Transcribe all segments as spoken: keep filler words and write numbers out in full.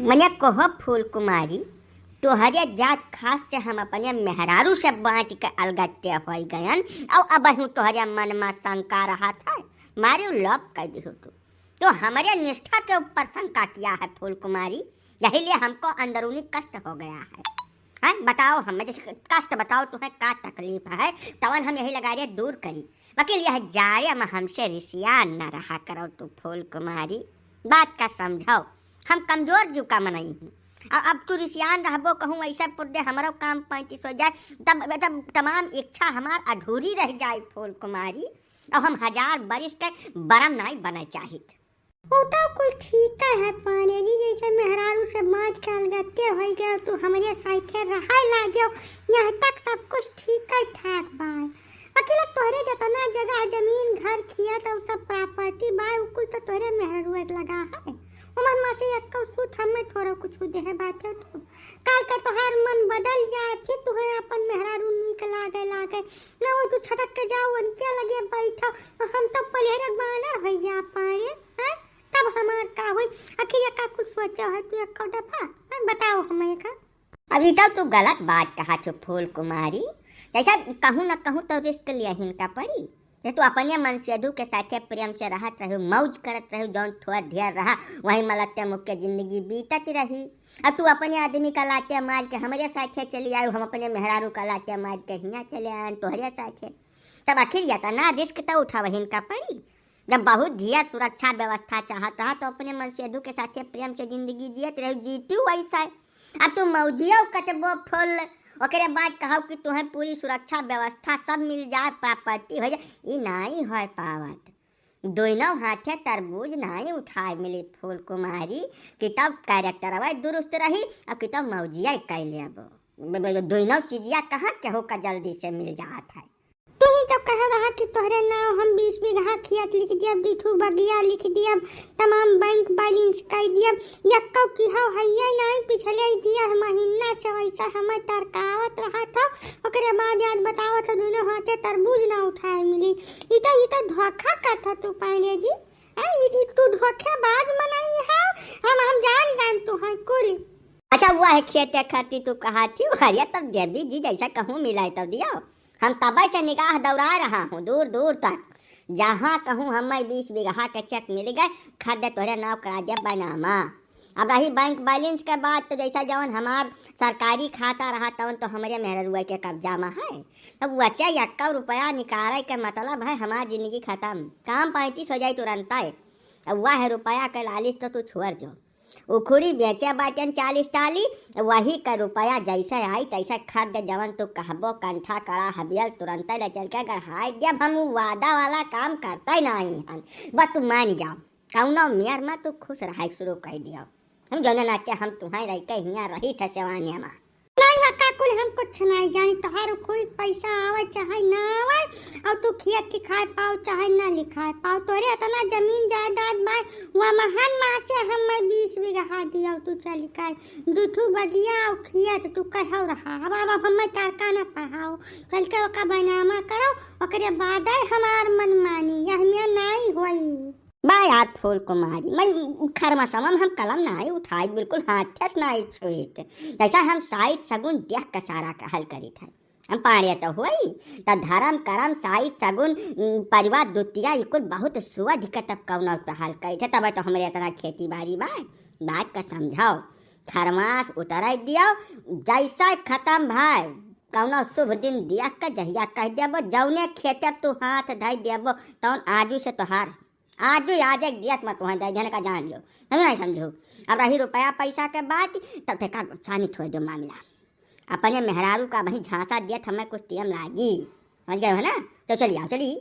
मने कहो फूल कुमारी, तोहरे जात खात से हम अपने मेहरारू से बाँटि के अलगत्ते होइ गयन, अउ अबहूँ तोहरे मन मा शंका रहत है? मारे लोप कइ दिहु तू। तो हमरे निष्ठा के ऊपर शंका किया है फूल कुमारी, यही लिए हमको अंदरूनी कष्ट हो गया है। हैं? बताओ हमें, जैसे कष्ट बताओ, तुम्हें का तकलीफ है, तवन हम यही लगारे दूर करी। वकील, यह जारे मा हमसे रिसियान न रहा करो तू फूल कुमारी, बात का समझाओ, हम कमजोर जू का मनई ही। अउ अब तू रिसियान रहबो कहूँ ऐसा पुरदे हमरो काम पैंतीस होइ जाए, तब, तब तमाम इच्छा हमार अधूरी रहि जाए फूल कुमारी, अउ हम हजार बरिस के बरम नाई बने चाहित। उ तो कुल ठीक है पांड़े जी, जैसे मेहरारू से बाँटि के अलगत्ते होइ गयो, तू हमरे साथे रहै लाग्यो, यहाँ तक सब कुछ ठीक है ठाक बाय। वकील, तोहरे जतना जगह, जमीन, घर, खेत अउ सब property बाय, उ कुल तो तोहरे मेहरारू के लगा है। उमर मा से एक्को सूत हमें थोड़ा कुछ देहे बाटे तू। काल का तोहार मन बदल जाए, फिर तुहे अपन मेहरारू नीक लागे लागे। ना वो तू छटक के जाओ, उनके लगे बैठो, हम तो पलिहरे बानर होइ जा पाड़े, हैं? तब हमार का होई? आखिर ये का कुछ सोचा है तू एक्को दफा? हैं? बताओ हमें का? अब ई तो तू गलत बात कहा छो फूल कुमारी। जैसा कहूँ न कहूँ तो risk लिया हिनका पड़ी। जे तू अपने मनसेधू के साथे प्रेम से रहत रहू, मौज करत रहू, जौन थोड़ ढेर रहा, वही मलत्ते मुक्के जिंदगी बीतत रही। अब तू अपने आदमी का लाते मार के हमरे साथे चली आयु, हम अपने मेहरारू का लाते मार के हियाँ चले आयन तोहरे साथे। तब आखिर यतना risk तो उठावहिन का पड़ी। जब बहुत ढेर सुरक्षा व्यवस्था चाहत रहा, तो अपने मनसेधू के साथे प्रेम से जिंदगी जियत रहू, जीतू वैसा। अब तू मौजियो कटबो फुल, ओकरे बाद कहब कि तुहें पूरी सुरक्षा व्यवस्था सब मिल जाए, property हो जाए, ई नाई होय पावत। दोनों हाथे तरबूज नाई उठाए मिली फूल कुमारी, कि तब character अवै दुरुस्त रही, अब कि तब मौजिया कइ लेबो। ब-, ब-, दोनों चीजिया कहाँ केहू का जल्दी से मिल जात है। तू ही तो कहे रहा कि तोहरे नाव हम बीस बीघा खेत लिख दियब, दू ठू बगिया लिख दियब, तमाम bank balance कइ दियब। यक्को किहो हइये नाई, पिछले दिया महीना से वैसे हमें टरकावत रहा था। ओकरे बाद याद बतावत हो, दोनों हाथे तरबूज ना उठाए मिली। ई तो, ई तो धोखा करत हो तू पांड़े जी। हैं, ई, ई तू धोखेबाज मनई है। हम, हम जान जान तू है कुल। अच्छा, हुआ है खेते खाती तू कहा थी, अरे तब देवी जी जैसा कहूँ मिलाए तब दियो। हम तबै से निगाह दौड़ा रहा हूँ दूर दूर तक, जहाँ कहूँ हमें बीस बीघा के cheque मिल गए, खड्डे तोहरे नाव करा दिया बैनामा। अब रही bank balance के बात, तो जैसा जवन हमार सरकारी खाता रहा, तवन तो हमरे मेहररुआ के कब्जा में है। अब वैसे यक्का रुपया निकाले के मतलब है हमार जिंदगी खत्म, काम पैंतीस हो जाई तुरंत। अब वह रुपया के लालिच तो तू छोड़ दो, उखुड़ी बेचे बाटेन चालीस टाली, वही का रुपया जैसे आई तैसे खरीद, जवन तू कहबो कंठा कड़ा हबियल तुरंते ले चल के गढ़ाई देब। हम उ वादा वाला काम करते नहीं हन, बस तू मान जाओ, कौनो मेर में तू खुश रहे शुरू कर दियो। हम जौने नाते हम तुहें रह के हियाँ रही थे सेवानिया में। नहीं बा, का कुल हम कुछ नहीं जानी, तोहार उखुड़ी पैसा आवे चाहे ना आवे, और तू खेत लिखाए पाओ चाहे ना लिखाए पाओ, तोरे इतना जमीन जायदाद बा, वह महान माँ से हम मैं बीस बीघा दिया, तू चल कर दू ठू बगिया और खेत तू कहो रहा। अब, अब हम मैं तारका ना पढ़ाओ, कल के ओका बैनामा करो, ओकरे बाद हमार मन मानी, यह में नाई होई। बा यार फूल कुमारी, मैं खरमसवा में हम कलम नाई उठाई, बिल्कुल हाथे से नाई छुइत। जैसा हम साइत सगुन देख के सारा का हल करीत है। हम पाड़े तो होई, त धर्म करम साइत सगुन, उम, परिवार दुतिया, ई कुल बहुत सुअध के तब कौनो तो हल करीत है, तब तो हमरे इतना खेती बाड़ी बा। बात का समझाओ, खरमास उतराई दियो, जैसा खत्म भाई, कौनो शुभ दिन देख के जहिया कह देबो, जौने खेते तू हाथ धई देबो, तौन आजू से तोहार आजु आज एक दियत मत वहाँ जाए, जन का जान लो, हम नहीं समझो। अब रही रुपया पैसा के बात, तब ठेका सानी छोड़ दो मामला। अपने मेहरारू का वहीं झांसा दियत हमें कुछ टीएम लागी, समझ गए हो ना? तो चलिए आओ, चलिए।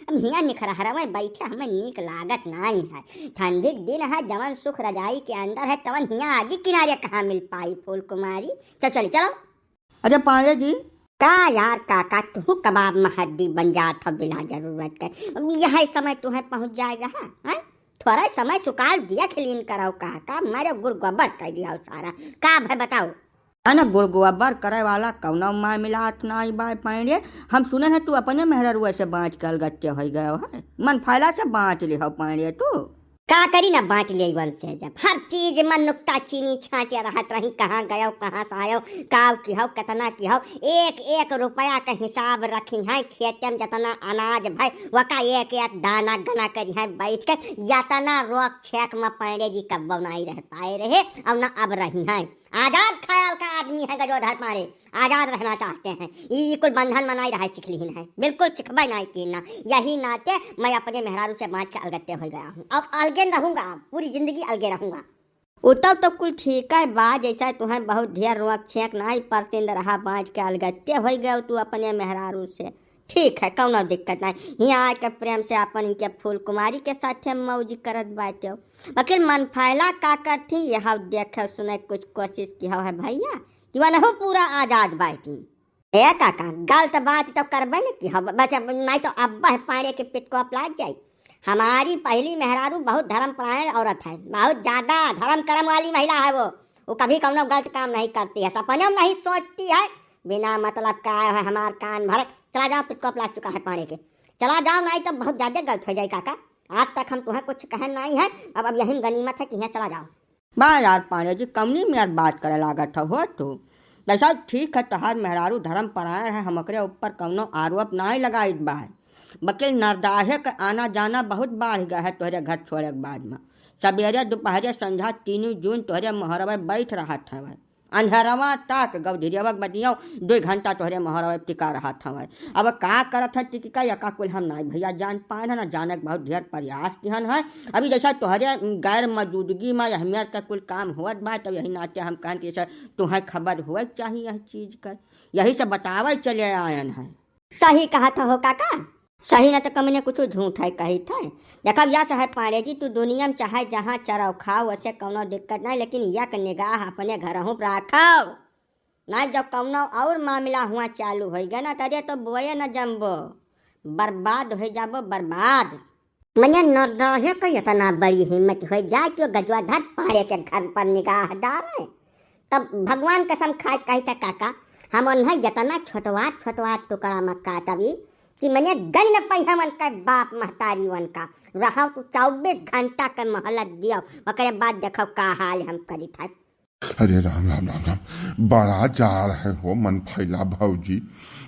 अब हियाँ निखरहरा में बैठे हमें नीक लागत नहीं है। ठंडी के दिन है, जवन सुख रजाई के अंदर है, तवन हियाँ आगी किनारे कहाँ मिल पाई फूल कुमारी? चल चलिए, चलो। अरे पांड़े जी। का यार काका, तू कबाब में हड्डी बन जात हो बिना जरूरत के। अब यह समय तुम्हें पहुँच जाएगा, हाँ? हैं? थोड़ा समय सुकाल दिया खिलीन कराओ काका, मारे गुड़ गोबर कर दिया सारा। का भाई बताओ? अने गुड़ गोबर करे वाला कौनो मामिलात नाई बाय पांड़े। हम सुने हैं तू अपने मेहररुआ से बाँच के अलगट्टे हो गयो है। मन फायला से बाँच लिहो पांड़े तू। का करी ना, बाँट लेई वन से, जब हर चीज में नुक्ता चीनी छाँटे रहत रही, कहाँ गयो, कहाँ से आयो, काव किहो, कितना किहो, एक एक रुपया का हिसाब रखी हैं। खेते में जतना अनाज भय, वका एक एक दाना गना करी हैं बैठ के। यतना रोक छेक में पांड़े जी कब्बो नाई रह पाए रहे, और ना अब रही हैं। आजाद ख्याल का आदमी है गजोधर पांड़े, आजाद रहना चाहते हैं। ई, ई कुल बंधन में नाई रहे सीख लिहिन है, बिल्कुल सिखबे नाई की ना। यही नाते मैं अपने मेहरारू से बाँट के अलगट्टे हो गया हूँ, और अलगे रहूंगा, पूरी जिंदगी अलगे रहूंगा। उतब तो कुल ठीक है बा, जैसा तुहें बहुत ढेर रोक छेक नाई पसंद रहा, बाँट के अलगट्टे हो गए तू अपने मेहरारू से। ठीक है, कौनो दिक्कत नाई। हियाँ आके प्रेम से अपन इनके फूल कुमारी के साथे मौज करत बाटे। बाकिर मन फैला का करती, यह देखे सुने कुछ कोशिश किहो है भैया, कि वनहु पूरा आजाद बाटी। ए काका, गलत बात तो करबे न किहो, बस अब नाई तो अब्बे पांड़े के पिटकोप लाग जाई। हमारी पहली मेहरारू बहुत धर्म परायण औरत है, बहुत ज्यादा धर्म कर्म वाली महिला है वो। वो कभी कौनो गलत काम नहीं करती है, सपने में नहीं सोचती है, बिना मतलब का आयो है हमार कान भरे। चला जाओ, पिटकोप लाग चुका है पांड़े के, चला जाओ, नाई तो बहुत ज्यादा गलत हो जाई काका। आज तक हम तुहें कुछ कहे नाई है, अब, अब यही गनीमत है कि यहाँ चला जाओ। बा यार पांड़े जी, कौनी में यार बात करे लागत हो, हो तू? जैसा ठीक है, तोहार मेहरारू धर्म परायण है, हम ओकरे ऊपर कौनो आरोप नाई लगाइत बा है। बकिल नरदाहे के आना जाना बहुत बढ़ गया है तोहरे घर छोड़े के बाद में। सबेरे, दोपहरे, संझा, तीनों जून तोहरे मोहरवे बैठ रहत हवे। अंधरवा तक गौधरियवा के बदियो दुई घंटा तोहरे मोहरवे टिका रहत हवे। अब का करत है टिकी का, यका कुल हम नाई भैया जान पाए है, ना जाने के बहुत ढेर प्रयास किहन है। अभी जैसा तोहरे गैर मौजूदगी में यह मेर का कुल काम होत बा, तब यही नाते हम कहन कि जैसे तुहें खबर होए के चाहिए यह चीज का, यही से बतावे चले आयन है। सही कहत हो काका, सही न तो कमने कुछ झूठ है कहित है। देखब यस है पांड़े जी, तू दुनिया में चाहे जहाँ चरव खाओ, वैसे कौनो दिक्कत नहीं, लेकिन यक निगाह अपने घरहूँ पर राखो। ना जब कौनो और मामला हुआ चालू होई गया ना, तरे तो बोए न जमबो, बर्बाद हो जाबो, बर्बाद। मने नरदहे के इतना बड़ी हिम्मत हो जाए कि वो गजवाधर पांड़े के घर पर निगाह डारे। तब भगवान कसम खाए कहित है काका, हम उन्हें इतना छोटवार छोटवार टुकड़ा में काटबी कि मने गन न पई हमन के बाप महतारी उनका। रहो तू चौबीस घंटा के मोहलत दियो, ओकरे बाद देखो का हाल हम करित है। अरे राम, राम, राम, राम। बड़ा जाड़ है हो मन फैला भौजी।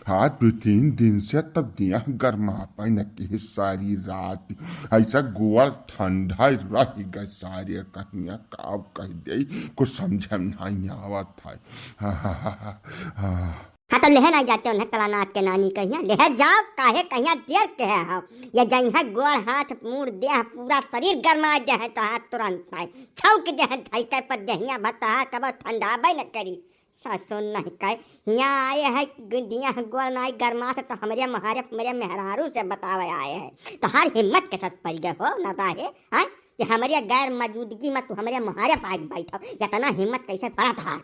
हाँ, दो तीन दिन से तब दिया गरमा पाइन की सारी रात। ऐसा गोड़ ठंडा रह गए सारे कहिया का कह दे, कुछ समझे में नहीं आवत है। हाँ, हाँ, हाँ, हाँ, हाँ। हाँ, तो लेहे ना जाते उन्हें कलानाथ के नानी कहिया, लेहे जाओ, काहे कहिया देर के है हम। ये जइहे गोड़ हाथ मूड़ देह पूरा शरीर गरमा दे है तो हाथ तुरंत पाए। छौंक दे है धइके पर देहिया भर तोहार कबो ठंडाबे न करी। सासुन नहीं कहे, हियाँ आए है गुदिया गोड़ नाई गरमात तो हमरे मोहारे, हमरे मेहरारू से बतावे आए है। तोहार हिम्मत कैसे पड़ गए हो नरदाहे, हाँ? कि हमरे गैर मौजूदगी में तू हमरे मोहारे पाए बैठो, इतना हिम्मत कैसे पड़ा तोहार?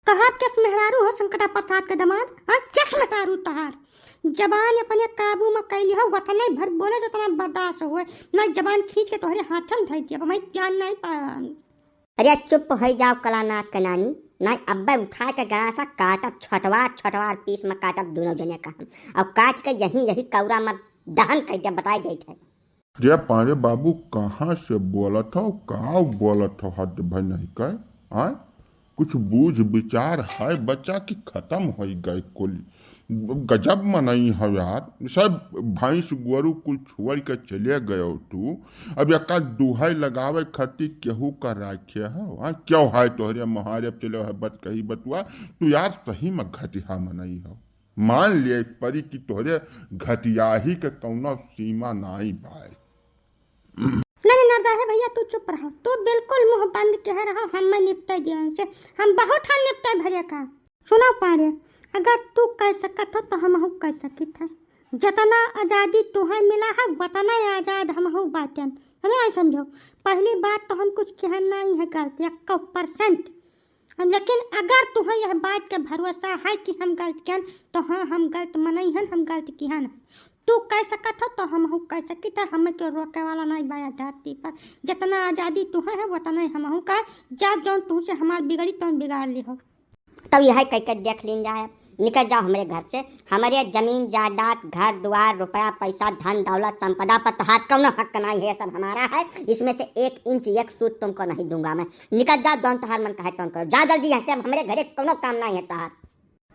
तोहार केस मेहरारू हो संकटा प्रसाद के दामाद, हाँ? केस मेहरारू तोहार। जबान अपने काबू में कैली हो, वतने भर बोले जितना बर्दाश्त होए, नहीं जबान खींच के तोहरे हाथे में धइ दिया, मैं जान नहीं पाया। अरे चुप हो जाओ कलानाथ के नानी, नहीं अब्बे उठा के गड़ा सा काटब, छोटवार छोटवार पीस में काटब दोनों जने का हम, और काट के यही यही कौरा में दहन कर दे, बताई देत है। रे पांड़े बाबू, कहाँ से बोलत हो, का बोलत हो, हद भई नहीं कहे, आय? कुछ बूझ विचार है बच्चा कि खत्म होई गए कुल। गजब मनई हो यार, सब भैंस गोरू कुल छोड़ के चले गयो तू। अब एका दुहाई लगावे खातिर केहू का राखे हो? हाँ, क्यों है तोहरे मोहारे चले है बत कही बतुआ? तू यार सही में घटिया मनई हो। मान लिए परी कि तोहरे घटियाही के कौनो सीमा नाई बाय। नहीं, नहीं, नरदाहे भैया, तू चुप रहो, तू बिल्कुल मुंह बंद कहे रहो, हम मैं निपटे दियो उनसे, हम बहुत हम निपटे भरे का। सुनो पांड़े, अगर तू कह सकत हो तो हमहू कह सकित है। जतना आजादी तुहें मिला है, वतना आजाद हमहू बाटेन। हमें आई समझो, पहली बात तो हम कुछ कहन नहीं है गलत, एक परसेंट। हम, लेकिन अगर तुहें यह बात के भरोसा है कि हम गलत किहन, तो हाँ, हम गलत मनई हन, हम गलत किहन। तू कह सकत हो तो हमहू कह सकित है, हमें क्यों रोके वाला नहीं बाया धरती पर। जितना आजादी तुहें है, वतना ही हमहू का है। जा जौन तुमसे हमार बिगड़ी, तौन बिगाड़ ली हो। तब यह कह के देख लीन जाए, निकल जाओ हमरे घर से। हमरे जमीन जायदाद, घर दुआर, रुपया पैसा, धन दौलत, संपदा पर तोहार कौनो हक नाहीं है, सब हमारा है। इसमें से एक इंच, एक सूत तुमको नहीं दूंगा मैं। निकल जाओ, जौन तोहार मन कहे तौन करो। जा जल्दी यहाँ से, अब हमरे घरे कौनो काम नाहीं है तोहार।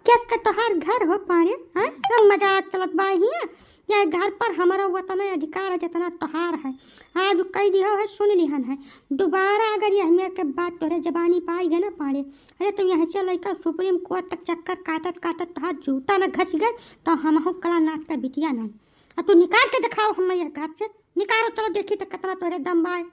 केस के तोहार घर हो पाड़े, हैं? सब मजाक चलत बा हियाँ। यह घर पर हमरो वतने अधिकार है जितना तोहार है। आज कई दिहो है, सुन लिहन है। दोबारा अगर यह मेर के बात तोरे जबानी पे आई गए ना पाड़े, अरे तो यहाँ से लेकर सुप्रीम कोर्ट तक चक्कर काटत काटत तोहार जूता न घस गए तो हमहू कला नाक का बिटिया नहीं। अब तू निकाल के दिखाओ हम यह घर से, निकालो, चलो देखी तो कितना तोरे दम बाय।